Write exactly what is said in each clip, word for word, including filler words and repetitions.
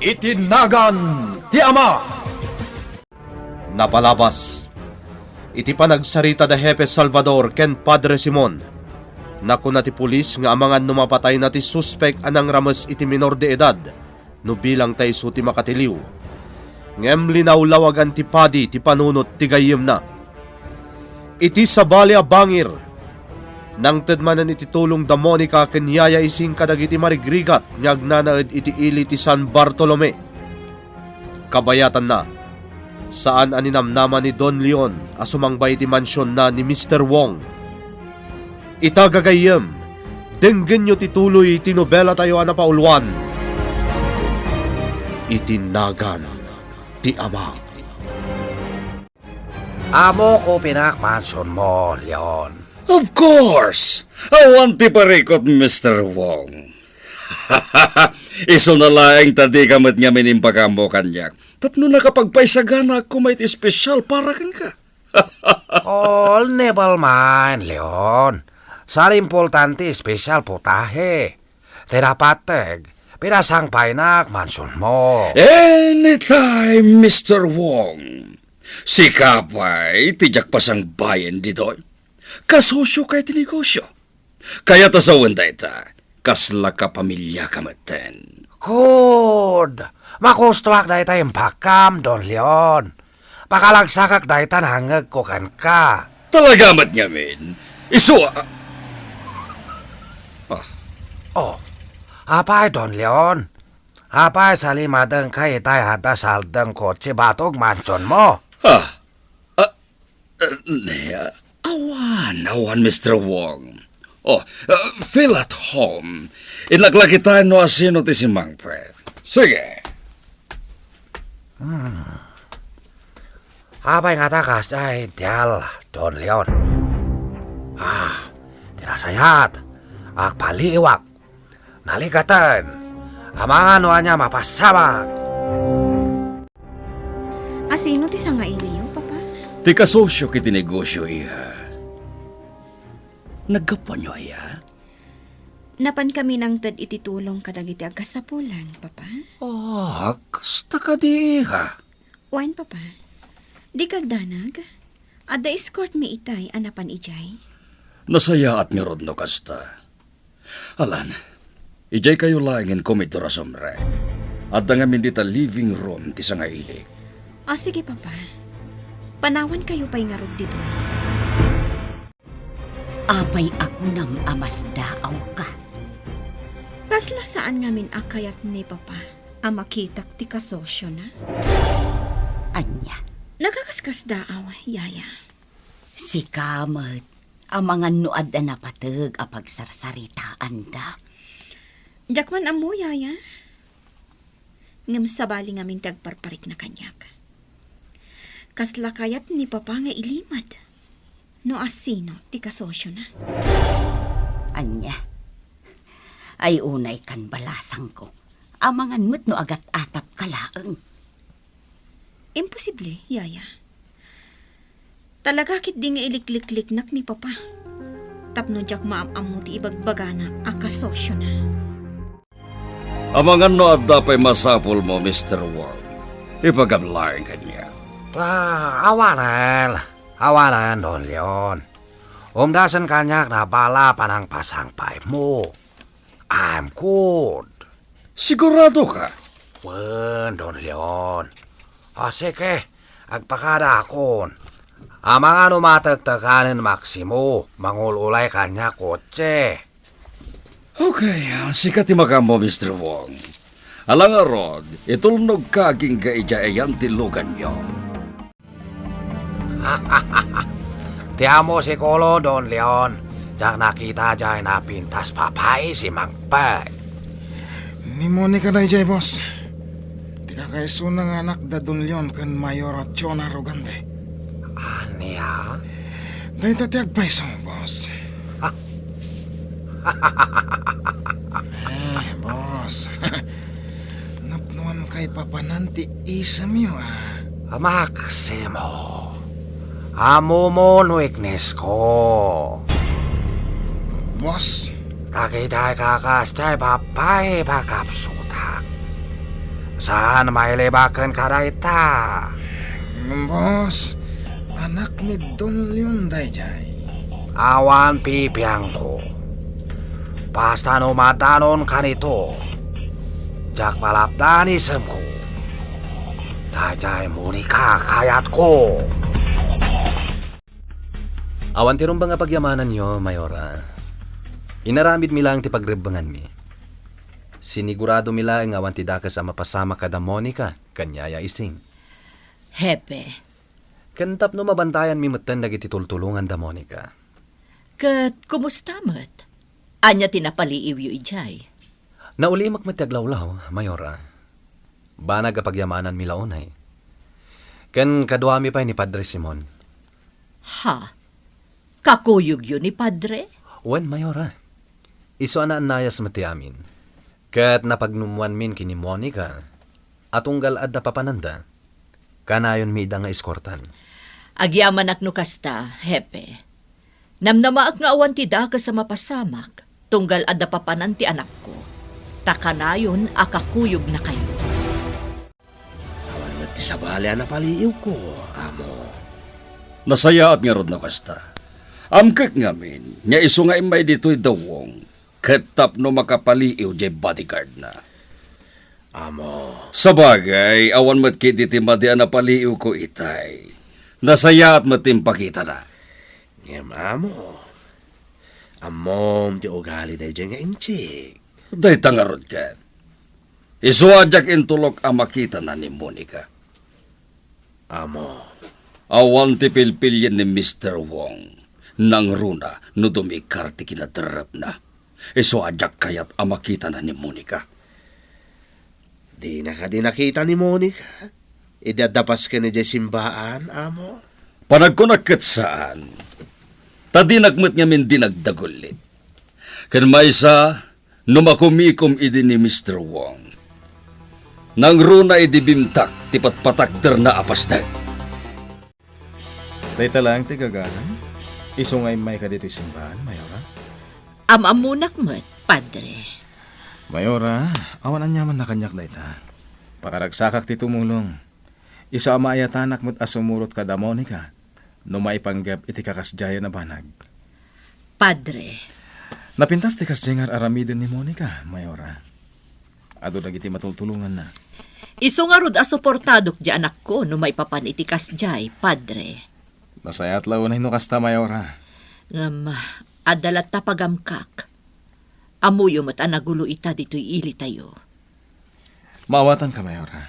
Iti nagan ti Ama. Napalabas iti panagsarita da Hepe Salvador ken Padre Simon, nakuna ti pulis nga amangan no mapatayna ti suspek a nangrames iti minor de edad no bilang ta isu ti makatiliw. Ngem linawlawagan ti padi ti panunot ti gayyemna. Iti sabali a bangir, nangted manen iti tulong da Monica ken Yaya Ising kadagiti marigrigat nga agnanaed iti ili ti San Bartolome. Kabayatanna, saan a ninamnama ni Don Leon a sumangbay iti mansionna ni Mister Wong. Ita gagayyem, denggenyo ti tuloy ti nobelatayo a napauluan, Iti Nagan ti Ama. Ammok no pinak mansionmo, Leon. Of course! Awan ti parikut, Mister Wong. Isuna laeng ta dika met ngamin impakaammo kaniak tapno nakapagpaisaganaak koma iti espesyal para kenka. Oh, never mind, Leon. Saan a importante ti espesyal putahe. Ti napateg, pinasangpaynak mansionmo. Anytime, Mister Wong. Sika pay ti diak pasangbayen ditoy. Kasosio kay ti negosio. Kayat a sawen dayta, kasla kapamiliaka metten. Good! Makustoak dayta impakkam, Don Leon. Pakalagsakak dayta nangngegko kenka. Talaga met ngamin? Isu a... Ah. Oh, apay, Don Leon? Apay, salimadengka itay adda saldeng kotse batok mansionmo? Ah, ah, ah, ne, ah, awan, awan, Mister Wong. Oh, ah, feel at home. Innak la kitaen no asino ti simmangpet. Sige. Hmm. Apay ngata kasdiay dial, Don Leon? Ah, ti nasayaat, agpaliiwak. Naligaten. Amangan no ania mapasamak. Asino ti sangailiyo, Papa? Ti kasosio iti negosio, iha. Naggapuanyo aya? Napankami nangted iti tulong kadagiti agkasapulan, Papa. Ah, kasta kadi, iha? Wen, Papa. Dika agdanag. Adda escortmi itay a napan idiay. Nasayaat ngarud no kasta. Alan, idiaykayo laengen komedor a sumrek. Adda ngamin dita living room ti sangailik. Ah, sige, Papa. Panawankayo pay ngarud ditoy. Apay agunam a masdaawka? Kasla saan ngamin a kayat ni Papa a makitak ti kasosiona? Ania? Nagkakaskasdaaw, Yaya. Sika met, amangan no adda napateg a pagsarsaritaanda. Diak man ammo, Yaya. Ngem sabali ngamin ti agparparikna kaniak. Kasla kayat ni Papa nga ilimed no asino ti kasosiona. Ania? Ay unay kan balasangko. Amangan met no agat-atapka laeng. Imposible, Yaya. Talaga ketdi nga iliklikliknak ni Papa. Tapno diak maam-ammo ti ibagbagana a kasosiona. Amangan no adda pay masapulmo, Mister Wong, ipagam laeng kaniak. Ah, awanen. Awanen, Don Leon. Umdasen kaniak no bala panangpasangpaymo. I'm good. Siguradoka? Wen, Don Leon. O, sige, agpakadaakon. Amangan no matektekanen Maximo, mangul-ulay kaniak kotse. Okay, ah, sika ti makaammo, Mister Wong. Ala ngarud, itulnogka agingga idiay ayan ti luganyo. Ti ammo sikolo, Don Leon. Diak nakita diay napintas papaisi mangpet. Ni Monica daydiay, boss. Ti kakaisuna nga anak da Don Leon ken Mayor Chona Rogante. Ania? Dayta ti agpayso, boss. Eh, boss. Napnuan kay papanan ti isemyo, ah. Maximo, ammomo no iknisko. Boss? Dagiti kakastiay babai pakapsutak. Saan mailibak kenka dayta? Boss, anak ni Don Leon daydiay. Awan pipiangko. Basta no madanonka ditoy, diak malapdan isemko. Daydiay Monica kayatko. Awan ti rumbeng a pagyamananyo, Mayora. Inaramidmi laeng ti pagrebbenganmi. Siniguradomi laeng nga awan ti dakes a mapasamak kada Monica ken Yaya Ising. Hepe. Ken tapno mabantayanmi metten dagiti tultulonganda Monica. Ket kumusta met? Ania ti napaliiwyo idiay? Naulimek met ti aglawlaw, Mayora. Banag a pagyamananmi la unay. Ken kaduami pay ni Padre Simon. Ha? Kakuyogyo ni Padre? Wen, Mayora. Isu a naannayas met ti amin. Ket napagnumoanmin ken ni Monica a tunggal adda papananda, kanayonmi ida nga eskortan. Agyamanak no kasta, Hepe. Namnamaak nga awan ti dakes a mapasamak, tunggal adda papanan ti anakko. Ta kanayon a kakuyognakayo. Awan met ti sabali a napaliiwko, amo. Nasayaat ngarud no kasta. Amkek ngamin nga isu nga immay ditoy da Wong ket tapno makapaliiw diay bodyguardna. Amo. Sabagay, awan met ketdi ti madi a napaliiwko itay. Nasayaat met ti impakitana. Ngem, amo, ammom ti ugali daydiay nga inchik. Dayta ngarud ket. Isu a diak intulok a makitana ni Monica. Amo. Awan ti pilpilien ni Mister Wong. Nangruna no dumikar ti kinaderrepna. Isu a diak kayat a makitana ni Monica. Dina kadi nakita ni Monica idi adda pasken idiay simbaan, amo? Panagkunak ket saan. Ta dinak met ngamin dinagdagullit. Ken maysa, no makumikom idi ni Mister Wong. Nangruna idi bimtak ti patpatakderna a pasdek. Dayta laeng ti gaganan? Isu nga immayka ditoy simbaan, Mayora? Am-ammonak met, Padre. Mayora, awan aniamanna kaniak dayta. Pakaragsakak ti tumulong. Isu a maayatanak met a sumurot kada Monica no maipanggep iti kakasdiayen a banag. Padre. Napintas ti kasdiay nga ar-aramiden ni Monica, Mayora. Adu dagiti matultulonganna. Isu ngarud a suportadok diay anakko no maipapan iti kasdiay, Padre. Nasayaat la unay no kasta, Mayora. Ngem, adda latta pagamkak. Ammoyo met a nagulo ita ditoy ilitayo. Maawatanka, Mayora.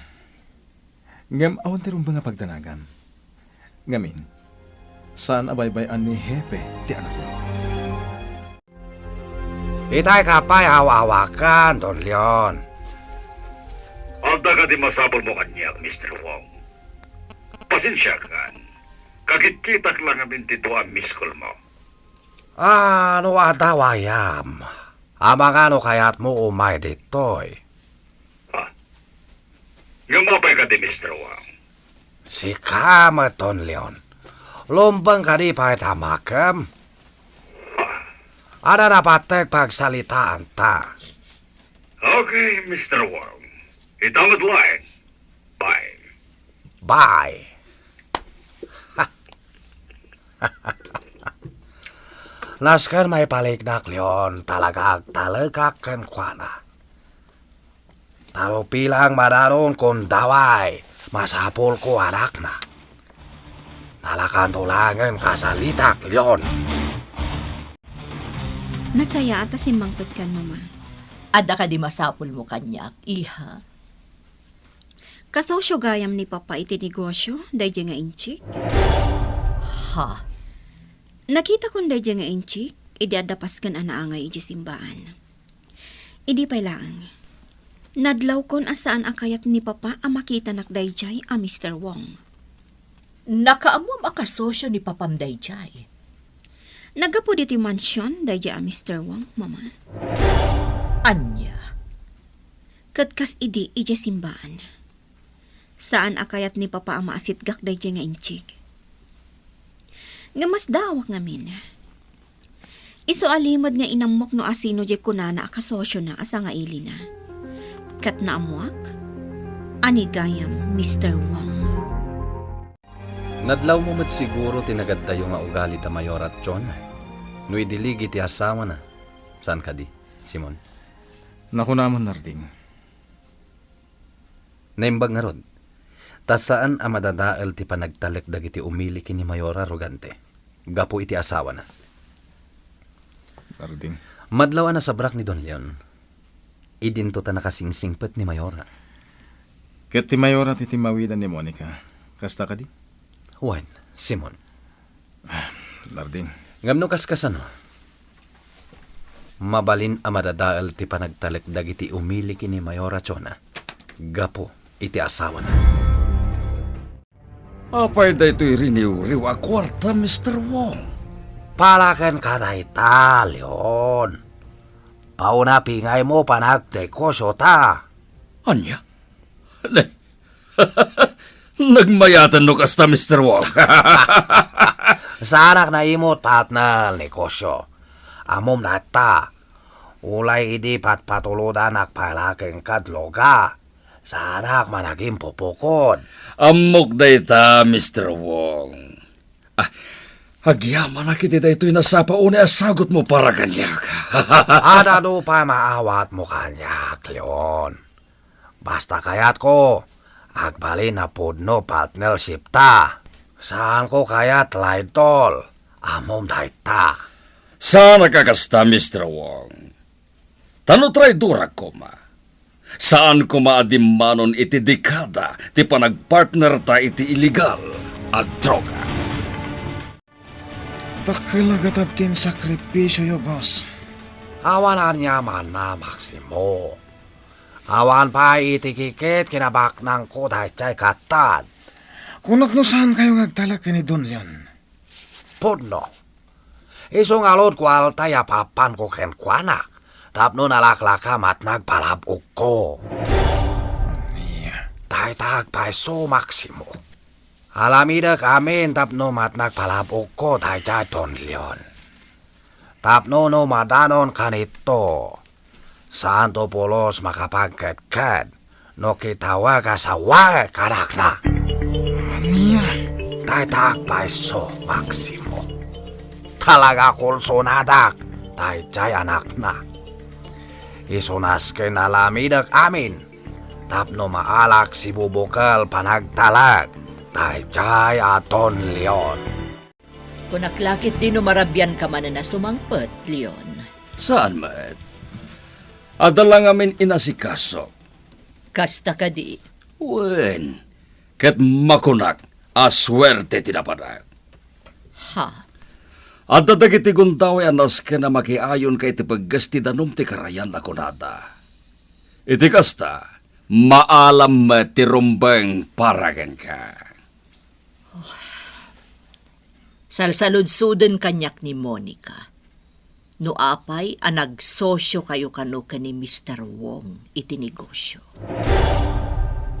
Ngem awan ti rumbeng a pagdanagam. Ngamin, saan a baybay-an ni Hepe ti anakyo. Itay ka pay aw-awakan, Don Leon. Adda kadi masapulmo kaniak, Mister Wong? Pasensiakan. Kakitkitak la ngamin ti dua a miss call mo. Ah, no adda wayam, amangan no kayatmo umay ditoy. Ah, ngem apay kadi, Mister Wang? Sika met, Don Leon. Lumbeng kadi pay ta makem? Ah. Adda napateg pagsalitaanta. Okay, Mister Wang. Ita met laeng. Bye. Bye. Nasken maipaliknak, Leon, talaga agtalekak kenkuana. Ta no bilang madanonko dayta, masapulko a anakna. Nalakanto laengen kasalitak, Leon. Nasayaat a simmangpetkan, Mama. Adda kadi masapulmo kaniak, iha? Kasosio gayam ni Papa iti negosio, daydiay nga inchik? Ha? Nakitakon daydiay nga inchik, idi adda pasken a naangay idiay simbaan. Idi pay laeng, nadlawkon a saan a kayat ni Papa a makitanak daydiay a Mister Wong. Nakaammoam a kasosio ni Papam daydiay? Naggapu ditoy mansion daydiay a Mister Wong, Mama. Ania? Ket kas idi idiay simbaan. Saan a kayat ni Papa a maasitgak daydiay nga inchik. Ngem masdaawak ngamin. Isu a limed nga inammok no asino diay kunana a kasosiona a sangailina. Ket naammoak? a ni gayam, Mister Wong. Nadlawmo met siguro ti nagaddayo nga ugali da Mayora Chona no idiligi ti asawana. Saan kadi, Simon? Nakunamon, Narding. Naimbag ngarud, ta saan a madadael ti panagtalek dagiti umili ken ni Mayora Rogante gapu iti asawana. Narding. Madlaw a nasabrak ni Don Leon, idinto ta nakasingsingpet ni Mayora. Ket ti Mayora ti timmawidan ni Monica. Kasta kadi? Wen, Simon. Narding. Ngem no kaskasano, mabalin a madadael ti panagtalek dagiti umili ken ni Mayora Chona gapu iti asawana. Apay daytoy riniwriw a kuarta, Mister Wong? Para kenka dayta, Leon. Pauna pingaymo panagnegosyota. Ania? Ne-, Nagmayaten no kasta, Mister Wong. Saanak naimut, partner, negosyo. Ammom dayta. Ulay idi patpatulodanak pay la kenka, Leon, saanak man agimpupukod. Ammok dayta, Mister Wong. Ah, agyamanak iti daytoy nasapa unay a sagutmo para kaniak. Adda adu pay maawatmo kaniak, Leon. Basta kayatko, agbalin a pudno partnership ta. Saanko kayat laydol, ammom dayta. Saanak a kasta, Mister Wong. Ta no traidorak koma, saan koma a dimmanon iti dekada ti panagpartner ta iti illegal a droga. Dakkel a gatad ti insakripisioyo, boss. Awan aniamanna, Maximo. Awan pay iti kikit kinabaknangko daydiay gatad. Kunak no saankayo nga agtalek ken ni Don Leon. Pudno. Isu ngarud kuarta a papanko kenkuana tapno nalaklaka matnag palab-ogko. Ania? Dayta agpayso, Maximo. Aramidek amin tapno matnag palab-ogko daydiay Don Leon. Tapno no madanon kanito, saanto pulos makapagkedked no kitaek a sawaek anakna. Ania? Dayta agpayso, Maximo. Talaga kulsonadak daydiay anakna. Isu nasken aramidek amin tapno maalak sibubukel panagtalek daydiay a Don Leon. Kunak la ketdi no marabianka manen a sumangpet, Leon. Saan met. Adda la ngamin inasikasok. Kasta kadi? Wen, ket makunak a suerte ti napanak. Ha? Adda dagiti gundaway a nasken a makiayonka iti pegges ti danum ti karayan a kunada. Iti kasta, maalam met ti rumbeng para kenka. Salsaludsoden kaniak ni Monica no apay a nagsosiokayo kano ken ni Mister Wong iti negosyo.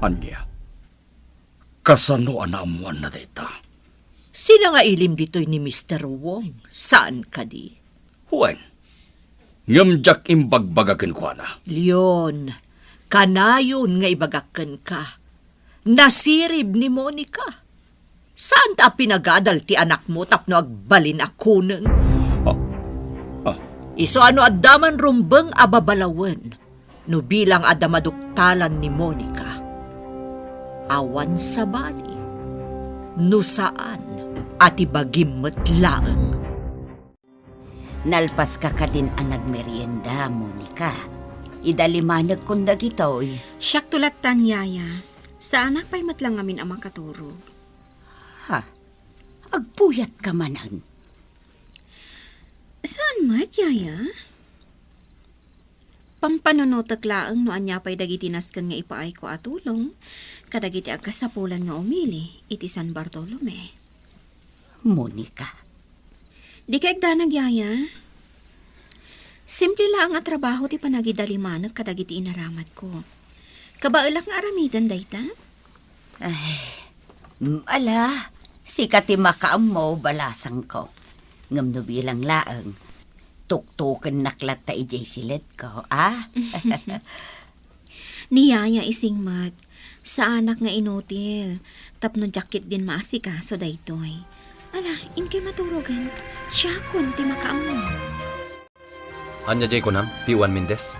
Ania? Kasano a naammoanna dayta? Sinangailim ditoy ni Mister Wong, saan kadi? Wen, ngem diak imbagbaga kenkuana. Leon, kanayon nga ibagak kenka, nasirib ni Monica. Saan ta a pinagadal ti anakmo tapno agbalin a kuneng? Ah. Ah. Isu a no adda man rumbeng a babalawen, no bilang adda maduktalan ni Monica, awan sabali, no saan a ti bagim met laeng. Nalpaska kadin a nagmerienda, Monica. Idalimanekkon dagitoy. Siakto lattan, Yaya. Saanak pay met la ngamin a makaturog. Ha? Agpuyatka manen? Saan met, Yaya. Pampanunotek laeng no ania pay dagiti nasken nga ipaayko a tulong kadagiti agkasapulan nga umili iti San Bartolome. Monica. Dika agdanag, Yaya. Simple laeng a trabaho ti panagidalimanek kadagiti inaramatko. Kabaelak nga aramiden dayta? Ay, mm, ala, sika ti makaammo, balasangko. Ngem no bilang laeng, tuktukennak latta idiay siledko, a? Ni Yaya Ising met, saanak nga inutil, tapno diak ketdin maasikaso daytoy. Ala, inkay maturogen, siakon ti makaammo. Ania jay kunam, P one Mendez?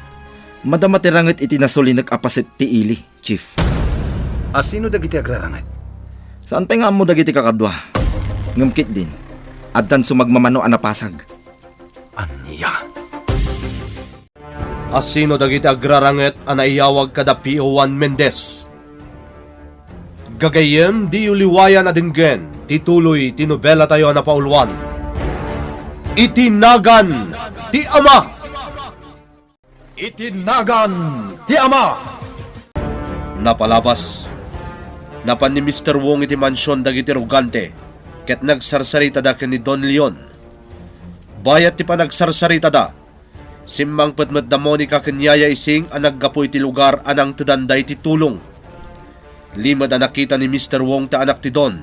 Madama ti ranget iti nasulinek a paset ti ili, Chief. Asino dagiti agraranget? Saan pay nga ammo dagiti kakadua. Ngem ketdin, addan sumagmamano a napasag. Ania? Asino dagiti agraranget a naiyawag kada P O one Mendez? Gagayyem, diyo liwayan a denggen ti tuloy ti nobelatayo a napauluan, Iti Nagan ti Ama. Iti Nagan ti Ama. Napalabas, napan ni Mister Wong iti mansion dagiti rogante ket nagsarsaritada ken ni Don Leon. Bayat ti panagsarsaritada, simmangpet met da Monica ken Yaya Ising a naggapu iti lugar a nangtedanda iti tulong. Limed a nakita ni Mister Wong ti anak ti Don,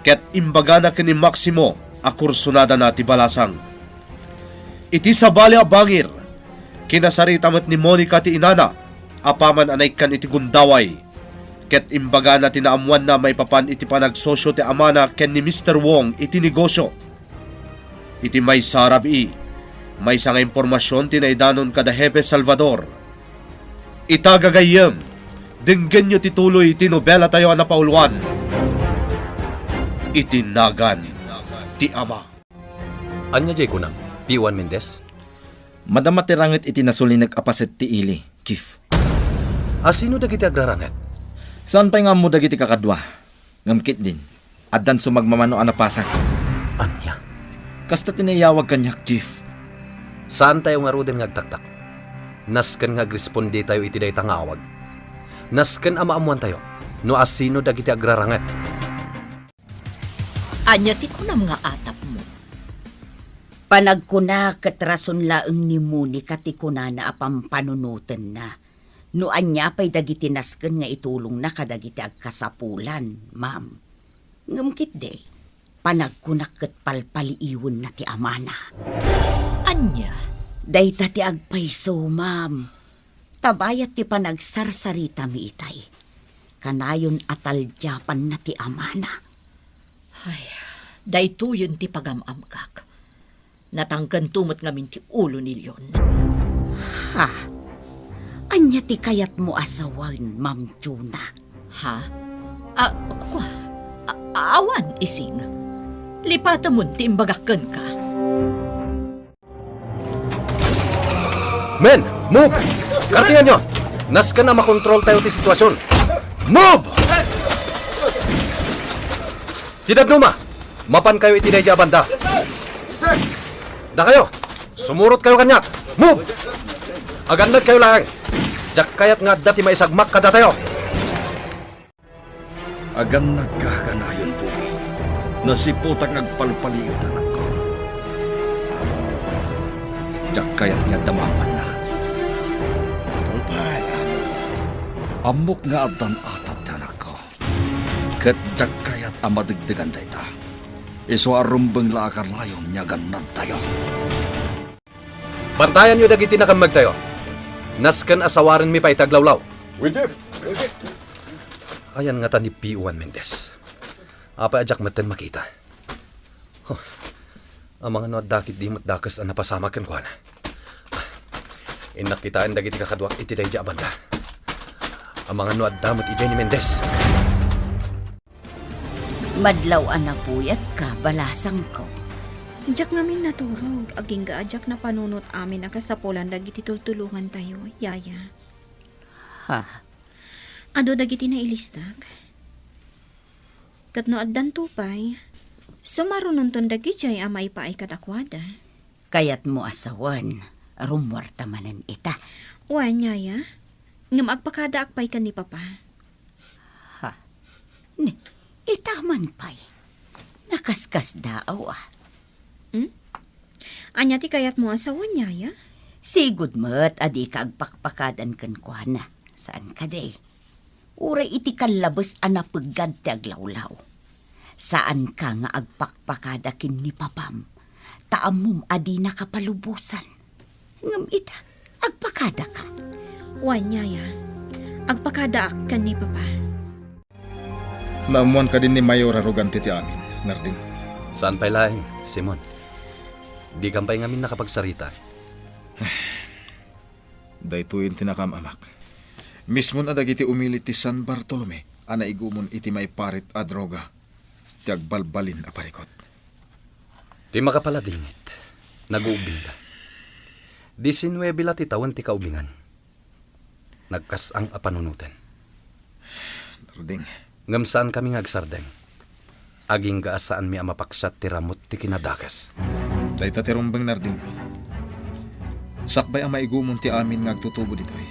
ket imbagana ken ni Maximo a kursunadana ti balasang. Iti sabali a bangir, kinasarita met ni Monica ti inana apaman a naikkan iti gundaway, ket imbagana ti naammoanna maipapan iti panagsosio ti amana ken ni Mister Wong iti negosio. Iti maysa a rabii, maysa nga impormasion ti naidanon kada Hepe Salvador. Ita gagayyem, denggenyo ti tuloy ti nobelatayo a napauluan, Iti Nagan ti Ama. Ania jay kunam, P one Mendez? Madama ti ranget iti nasulinek a paset ti ili, Chief. Asino dagiti agraranget? Saan pay nga ammo dagiti kakadua. Ngem ketdin, addan sumagmamano a napasag. Ania? Kasta ti naiyawag kaniak, Chief. Saantayo ngaruden nga agtaktak. Nasken nga agrespondetayo iti dayta nga awag. Nasken a maammoantayo no asino dagiti agraranget. Ania ti kunam nga atapmo? Panagkuna ket rason laeng ni Monica ti kunana a pampanunotenna no ania pay dagiti nasken nga itulongna kadagiti agkasapulan, ma'am. Ngem ketdi, panagkunak ket palpaliiwenna ti amana. Ania? Dayta ti agpayso, ma'am. Ta bayat ti panagsarsaritami itay, kanayon a taldiapanna ti amana. Ay, daytoyen ti pagam-amkak. Natangkento met ngamin ti ulo ni Leon. Ha? Ania ti kayatmo a sawen, Ma'am Juna? Ha? A, kua, a, awan, Ising. Lipatemon ti imbagak kenka. Men, move! Kartinganyo! Nasken a makontroltayo ti situasion. Move! Ti dadduma, mapankayo iti daydi a banda. Dakayo, sumurotkayo kaniak. Move! Agannadkayo laeng. Diak kayat nga adda ti maisagmak kadatayo. Agannadka kanayon, Bobby. Nasiputak nga agpalpaliiw ti anakko. Diak kayat nga adda maammoanna. Tungpal, amo. Ammok nga addan atap ti anakko. Ket diak kayat a madegdegan dayta. Isu a rumbeng la a kanayon nga agannadtayo. Bantayanyo dagiti nakemmegtayo. Nasken a sawarenmi pay ti aglawlaw. Wen, Chief. Ayan ngata ni P one Mendez. Apay a diak metten makita? Huh. Amangan no adda ketdi met dakes a napasamak kenkuana. Innak kitaen dagiti kakaduak iti daydi a banda. Amangan no adda met idiay ni Mendez. Madlaw a napuyatka, balasangko. Diak ngamin naturog, agingga a diak napanunot amin a kasapulan dagiti tultulongantayo, Yaya. Ha? Adu dagiti nailistak. Ket no addanto pay, sumarunonton dagidiay a maipaay kadakuada. Kayatmo a sawen, rummuarta manen ita. Wen, Yaya. Ngem agpakadaak pay ken ni Papa. Ha? Ni, ita man pay. Nakaskasdaaw, a. Hmm? Ania ti kayatmo a sawen, Yaya? Sigud met a dika agpakpakadan kenkuana. Saan kadi? Uray iti kallabes a napeggad ti aglawlaw. Saanka nga agpakpakada ken ni Papam, ta ammom a dinaka palubosan. Ngem ita, agpakadaka. Wen, Yaya. Agpakadaak ken ni Papa. Naammoan kadi ni Mayor Arrogante ti amin, Narding? Saan pay laeng, Simon. Dikam pay ngamin nakapagsarita. Daytoyen ti nakaam-amak. Mismon a dagiti umili ti San Bartolome a naigumon iti maiparit a droga ti agbalbalin a parikut. Ti makapaladingit, naguubbingda. Disinuebe la ti tawen ti kaubingan. Nagkas-ang a panunoten. Narding. Ngem saankami nga agsardeng. Agingga a saanmi a mapaksiat ti ramut ti kinadakes. Dayta ti rumbeng, Narding. Sakbay a maigumon ti amin nga agtutubo ditoy,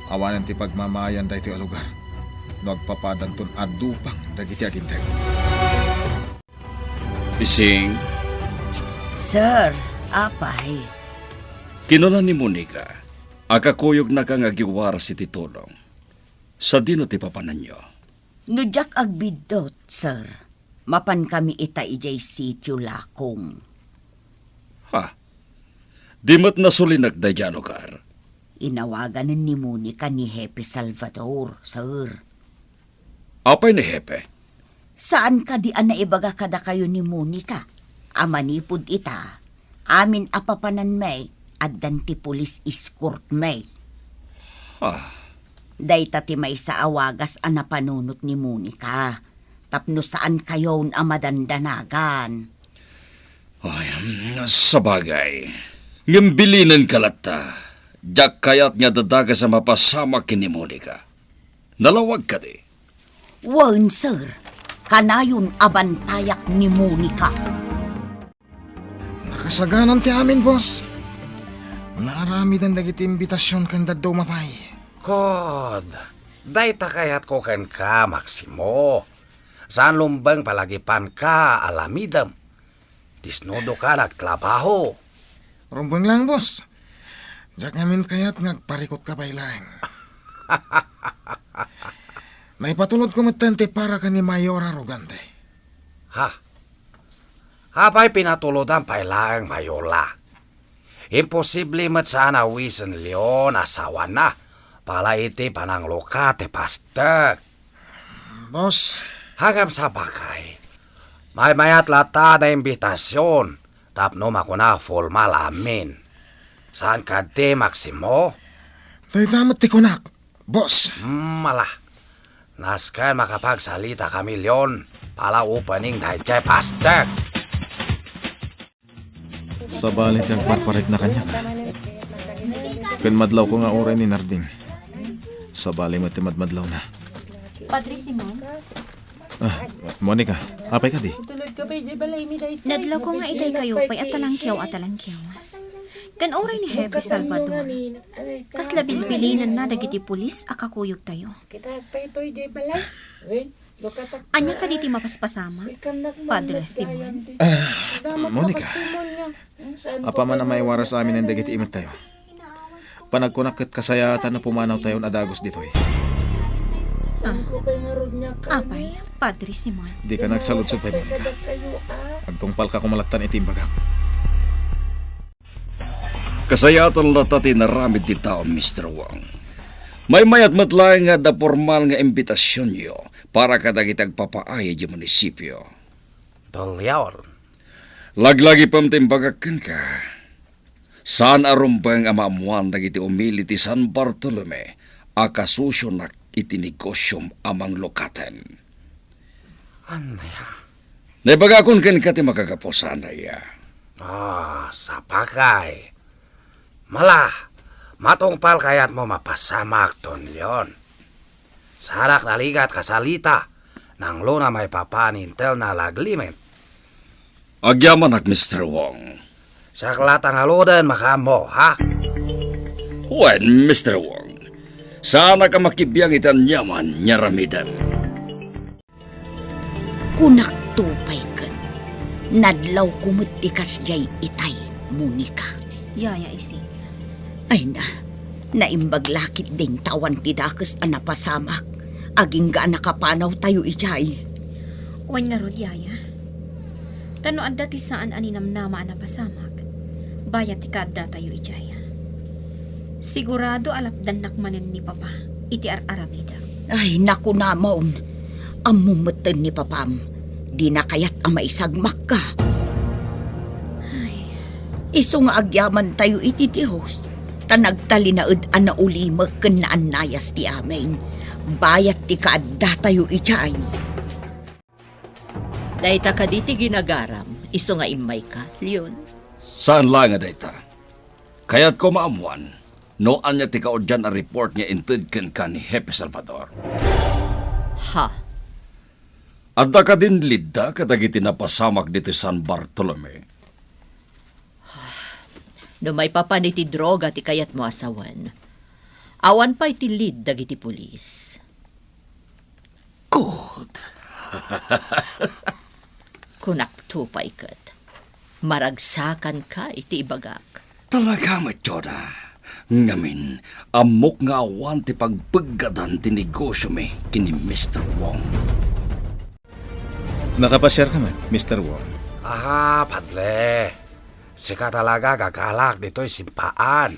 awanen ti pagmamaayan daytoy a lugar no agpapadanton a dupang dagiti aginteg. Ising. Sir, apay. Kinuna ni Monica a kakuyognaka nga agiwaras iti tulong. Sadino ti papananyo? No diak agbiddut, sir, mapankami ita idiay sitio Lakong. Ha? Di met nasulinek daydiay a lugar? Inawaganen ni Monica ni Hepe Salvador, sir. Apay ni Hepe? Saan kadi a naibaga kadakayo ni Monica a manipud ita, amin a papananmi, addan ti police escortmi? Ah. Dayta ti maysa a wagas a napanunot ni Monica tapno saankayon a madandanagan. Ay, mm, sabagay. Ngem bilinenka latta. Diak kayat nga adda dakes a mapasamak ken ni Monica. Nalawag kadi? Wen, sir. Kanayon a bantayak ni Monica. Nakasaganan ti amin, boss. Naaramiden dagiti imbitasion ken dadduma pay. Kod, dayta kayatko kenka, Maximo. Saan lumbeng palagipanka, alamidem. Disnudoka nagtrabaho. Rumbeng laeng, boss. Diak ngamin kayat nga agparikutka pay laeng. Naipatulodko metten ti para ken ni Mayor Arrogante. Ha? Apay pinatulodam pay laeng, Mayor la? Imposible met saan a wisen Leon a asawana, pala iti pananglukat ti pastek. Boss. Ngem sabagay, maymayat latta na imbitasion tapno makuna a formal amin. Saan kadi, Maximo? Dayta met ti kunak, boss. Hmm, ala. Nasken makapagsalita kami, Leon, pala opening daydiay pastek. Sabali ti agparparikna kaniak, a. Ken madlawko nga uray ni Narding. Sabali met ti madmadlawna. Padre Simon? Ah, Monica, apay kadi? Nadlawko nga itaykayo pay a talangkiw a talangkiw. Ken uray ni Hepe Salvador, kasla bilbilinenna dagiti pulis a kakuyogtayo. Ania kadi ti mapaspasamak, Padre Simon? Ah, Monica, apaman a maiwaras aminen dagiti imettayo, panagkunak ket kasayaatan a pumanawtayon a dagus ditoy. Ah, apay, Padre Simon? Dika nagsaludsod pay, Monica. Agtungpalka koma lattan iti imbagak. Kasayaatan latta ti inaramid ti tao, Mister Wong. Maymayat met laeng nga adda pormal nga imbitasionyo para kadagiti agpapaay idiay munisipio. Don Leon. Laglagipem ti imbagak kenka. Saan a rumbeng a maammoan dagiti umili ti San Bartolome a kasusionak iti negosiom a manglukaten. Ania? Naibagakon kenka ti makagapu, saan aya? Ah, sapakay. Mala, matungpal kayatmo mapasamak, Don Leon. Saanak naligat kasalita, nanglona maipapan intelna a laglimit. Agyamanak, Mister Wong. Siak la ta ngaluden makaammo, ha? Wen, Mister Wong, saanak a makibiang iti aniaman nga aramidem. Kunakto pay ket, nadlawko met ti kasdiay itay, Monica. Yaya Ising. Ay na, naimbag la ketdin ta awan ti dakes a napasamak, agingga a nakapanawtayo idiay. Wen ngarud, Yaya. Ta no adda ti saan a ninamnama a napasamak, bayat ti kaaddatayo idiay. Sigurado a lapdannak manen ni Papa. iti ar-aramidek. Ay, nakunamon. Ammom metten ni papam, dina kayat a maisagmakka. Ay. Isu nga agyamantayo iti Dios, ta nagtalinaed a naulimek ken naannayas ti amin. Bayat ti kaaddatayo idiay. Dayta kadi ti ginagaram, isu nga immayka, Leon? Saan la nga dayta. Kayatko maammuan no ania ti kaudyan a report nga inted kenka ni Hepe Salvador. Ha? Adda kadin lead-da kadagiti napasamak ditoy San Bartolome? No maipapan iti droga ti kayatmo a sawen, awan pay ti lead dagiti pulis. Good. Kunakto pay ket, maragsakanka iti ibagak. Talaga met, Jonah. Ngamin, ammok nga awan ti pagbeggadan ti negosyomi ken ni Mister Wong. Nakapasiarka met, Mister Wong? Aha, padre. Sika talaga gagalak ditoy simpaan.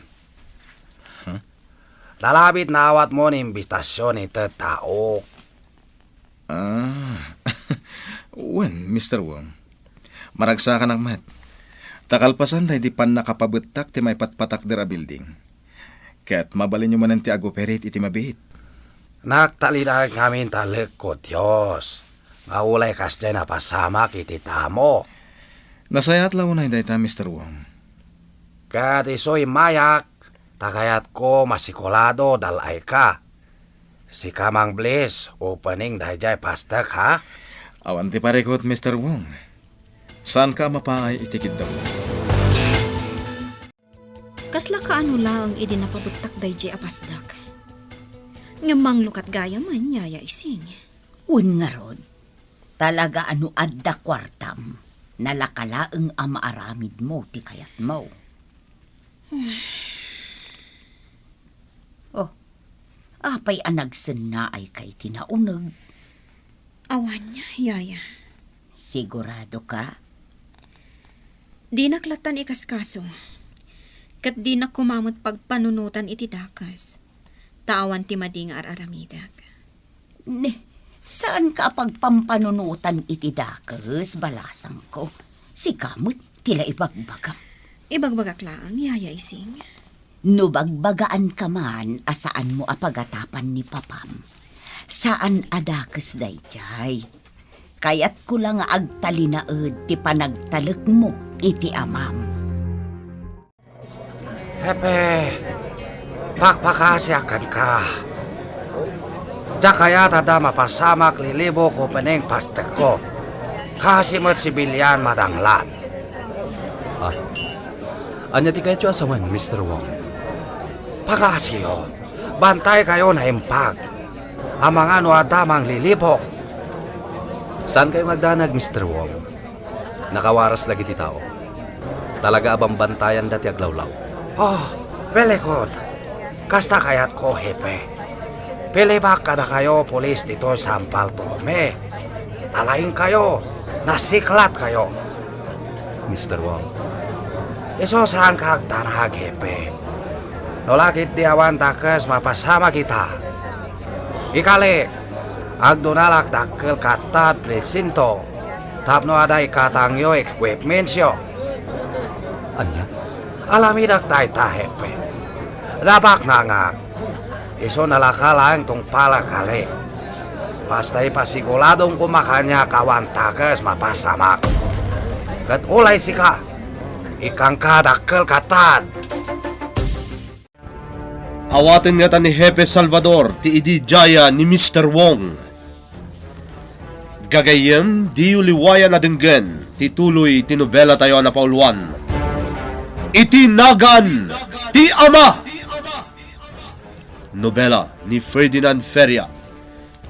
Huh? Nalabit naawatmo ni imbitasion iti taok. Ah, wen, Mister Wong. Maragsakanak met. Ta kalpasan daydi pannakapabettak ti maipatpatakder a building. Ket mabalinyo manen ti agoperate iti mabiit. Nagtalinaed ngamin ta lekko Dios, nga ulay kasdiay napasamak iti damo. Nasayaat la unay dayta, Mister Wong. Ket isu immayak, ta kayatko masikulado dal-ayka. Sika, Mang Bliss, opening daydiay pastek, ha? Awan ti parikut, Mister Wong. Saanka a mapaay iti kiddawmo. Kasla kaano laeng idi napabettak daydiay a pastek? Ngem manglukat gayamen, Yaya Ising. Wen ngarud, talaga a no adda kuartam, nalaka laeng a maaramidmo ti kayatmo. Oh, apay a nagsennaayka iti nauneg? Awan, Yaya. Sigurado ka? Dinak lattan ikaskaso. Ket dinak koma met pagpanunotan iti dakes. Ta awan ti madi nga ar-aramidek. Ne, saanka a pagpampanunotan iti dakes, balasangko. Sika met ti la ibagbagam. Ibagbagak laeng, Yaya Ising. No bagbagaanka man a saanmo a pagatapan ni papam, saan a dakes daydiay. Kayatko la nga agtalinaed ti panagtalekmo iti amam. Hepe, pakpakaasiak kenka. Diak kayat adda mapasamak lilibok opening pastekko. Kaasi met sibilian madanglan. Ah, ania ti kayatyo a sawen, Mister Wong? Pakaasiyo. Bantaykayo naimbag. Amangan no adda manglilibok. Saankayo nga agdanag, Mister Wong. Nakawaras dagiti tao. Talaga a bambantayanda ti aglawlaw. Oh, very good. Kasta kayatko, Hepe. Pilibak kadakayo, pulis ditoy San Bartolome. Nalaingkayo, nasiklatkayo. Mister Wong. Isu saanka agdanag, Hepe. No la ketdi awan dakes mapasamak ita. Ikalik, agdunalak dakkel katta a presinto tapno adda ikatangyo equipmentsyo. Ania? Aramidek dayta, Hepe. Nabaknangak. Isu nalaka laeng tungpal a kali. Basta ipasiguradom koma kaniak awan dakes mapasamak. Ket ulay sika, ikkanka dakkel katta. Awaten ngata ni Hepe Salvador ti idi diaya ni Mister Wong. Gagayyem, diyo liwayan a denggen ti tuloy ti nobelatayo a napauluan, Iti Nagan ti Ama! Nobela ni Ferdinand Feria.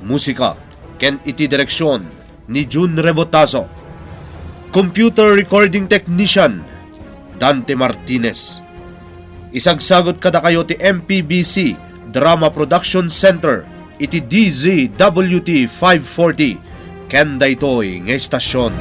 Musika ken iti direksion ni Jun Rebotazo. Computer recording technician, Dante Martinez. Isagsagut kadakayo ti M P B C Drama Production Center iti D Z W T five forty ken daytoy nga estasion.